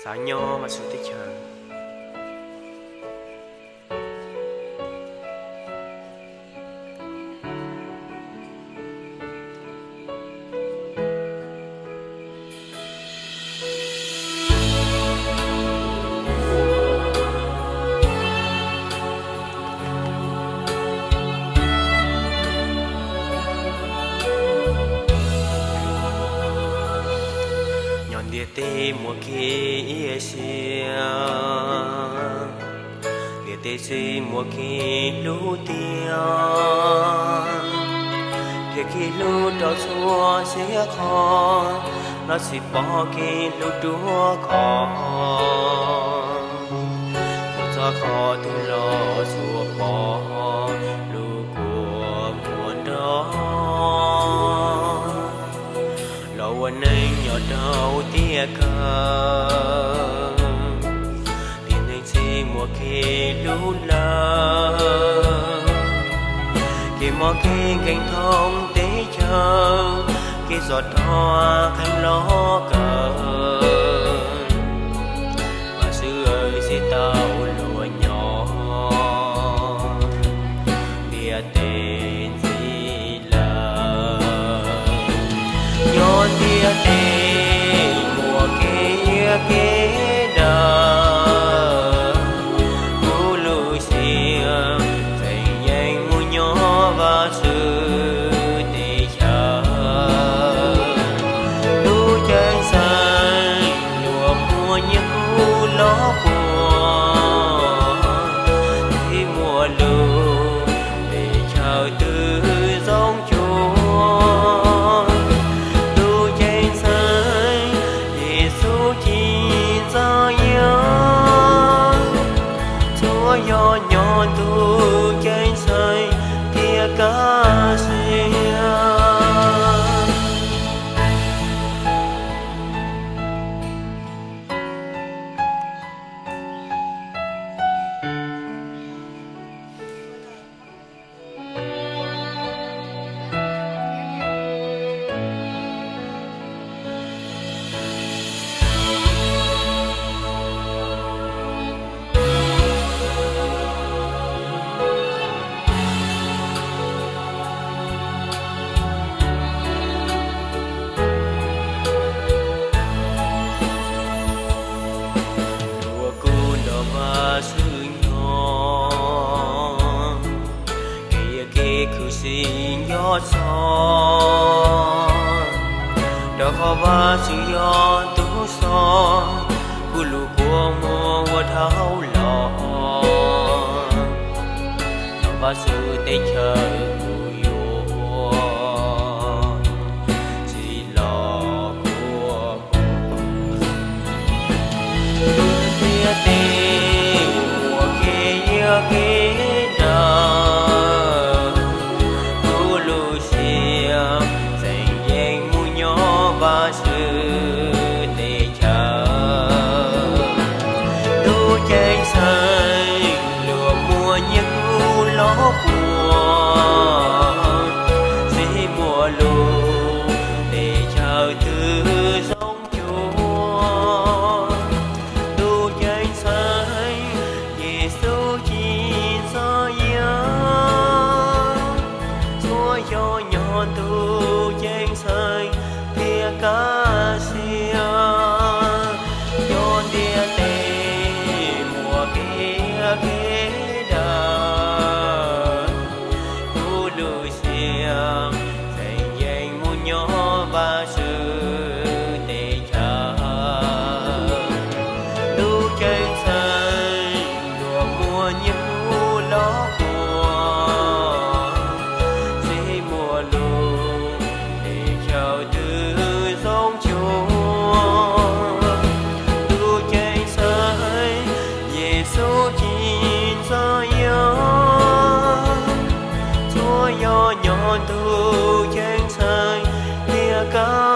Tav nyob Vajtswv teb chaws. Nyob ntiaj teb muaj kev ib siab, ntiaj teb txwj muaj kev hlub tiag, thiab kev hlub rau txhua txhia qhov, los tsis pom kev hlub ruaj khov, mus txog qhov twg los tsuas pom lub kua muag nrog los ua neej nyob rau tiaj kawg. Tiam neeg txwj muaj kev hlub lawm, kev mob kev nkeeg thoob teb chaws, kev zov rog qee los kawg. Vajtswv tsis tau luag nyob ntiaj teb ntxiv lawm. Nyob ntiaj teb muaj kev iab kev daw, kuv lub siab tseem yeej mus nyob Vajtswv teb chaws. Lub ceeb xeem luag muaj nyiaj kub los puas, tsis muaj lub teb chaws twg zoo cuag. Lub ceeb xeem Yexus ci ntxaws yam, tsuas yog nyob ntuj ceeb xeem thiaj kaj siab. Uas kuv nrog Vajtswv nyob, kev iab kev khwv xim nco txog, rau qhov Vajtswv yog tus xov, kuv lub kua muag ua dhau los. Nyob Vajtswv teb chaws kuv yuav tsis los kuaj kuv. Ntiaj teb muaj kev iab kev daw, kuv lub siab tseem yeej mus nyob Vajtswv teb chaws. Lub ceeb xeem luag muaj nyiaj kub los puas, tsis muaj lub teb chaws twg zoo cuag. Lub ceeb xeem Yexus ci ntxaws yam, tsuas yog nyob ntuj ceeb xeem thiaj kaj siab. Nyob ntiaj teb muaj kev iab kev daw, kuv lub siab tseem yeej mus nyob Vajtswv teb chaws. Lub ceeb xeem luag muaj nyiaj kub los puas, tsis muaj lub teb chaws twg zoo cuag. Lub ceeb xeem Yexus ci ntxaws yam, tsuas yog nyob ntuj ceeb xeem thiaj kaj